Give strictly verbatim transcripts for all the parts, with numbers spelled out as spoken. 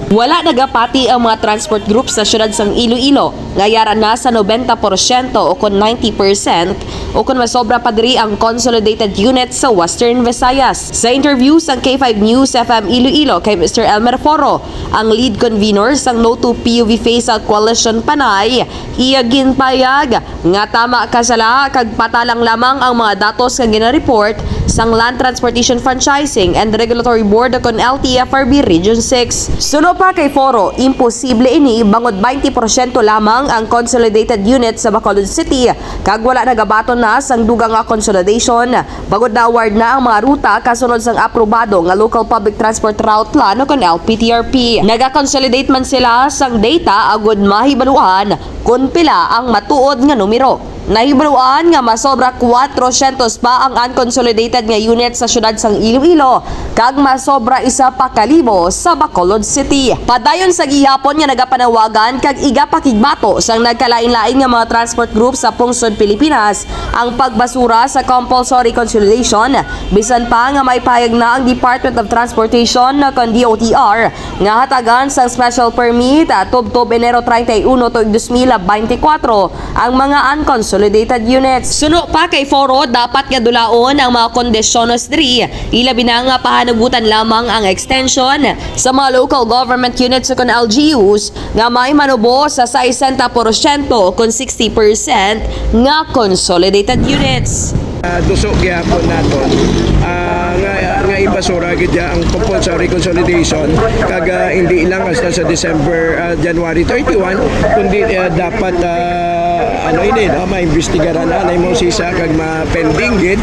Wala nagapati ang mga transport group sa siyudad sang Iloilo, nga yara na sa nobenta porsyento o kon ninety percent, o kon masobra pa diri ang consolidated unit sa Western Visayas. Sa interview sang K five News F M Iloilo kay Mister Elmer Foro, ang lead convener sang No to P U V Phase Out Coalition Panay, iya ginpayag nga tama ka sala kag patalang lamang ang mga datos nga ginareport sang Land Transportation Franchising and Regulatory Board o kon L T F R B Region six. Suno pa kay Foro, imposible ini bangod twenty porsyento lamang ang consolidated unit sa Bacolod City kag wala nagabaton na sang dugang nga consolidation bangod na-award na ang mga ruta kasunod sang aprobado nga Local Public Transport Route Plan o kon L P T R P. Naga-consolidate man sila sang data agud mahibaluan kon pila ang matuod nga numero. Nahibaluan nga masobra kwatrosyentos pa ang unconsolidated nga unit sa siyudad sang Iloilo, kag masobra isa pa ka libo sa Bacolod City. Padayon sa gihapon nga nagapanawagan kag igapakigbato sang nagkalain-lain nga mga transport group sa pungsod Pilipinas ang pagbasura sa compulsory consolidation, bisan pa nga may pahayag na ang Department of Transportation o kon D O T R nga hatagan sang special permit, ah, tubtob Enero treinta y uno tuig dos mil beintikwatro ang mga unconsolidated units. Suno pa kay Foro, dapat nga dulaon ang mga kondisyones diri, ilabi na nga pahanugutan lamang ang extension sa mga local government units o kon L G Us nga may manubo sa sesenta porsyento o kon sixty percent nga consolidated units. Ah, duso gyapon naton, ah, nga, nga ibasura gid ya ang compulsory consolidation, kag, ah, hindi lang hasta sa December, ah, January thirty-one, kundi, ah, dapat, ah, ano ini, no, maimbestigaran na na imong sisa kag ma-pending gid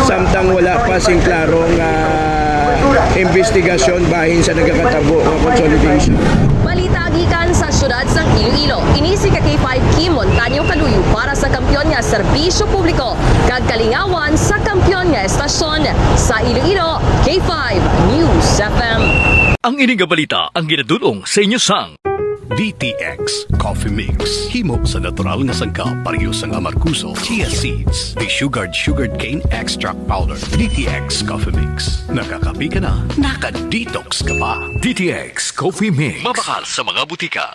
samtang wala pa sing klarong, ah, imbestigasyon bahin sa nagakatabo nga consolidation. Balita gikan sa siyudad sang Iloilo. Ini si ka K five Kim Montaño Kaluyo para sa Kampiyon nga Serbisyo Publiko kag kalingawan sa kampiyon nga estasyon sa Iloilo, K five News F M. Ang ini nga balita ang ginadul-ong sa inyo sang D T X Coffee Mix. Himo sa natural nga sangkap, pareho sang amargoso, chia seeds, desugared sugarcane extract powder. D T X Coffee Mix. Nakakape ka na, naka-detox ka pa. D T X Coffee Mix. Mabakal sa mga butika.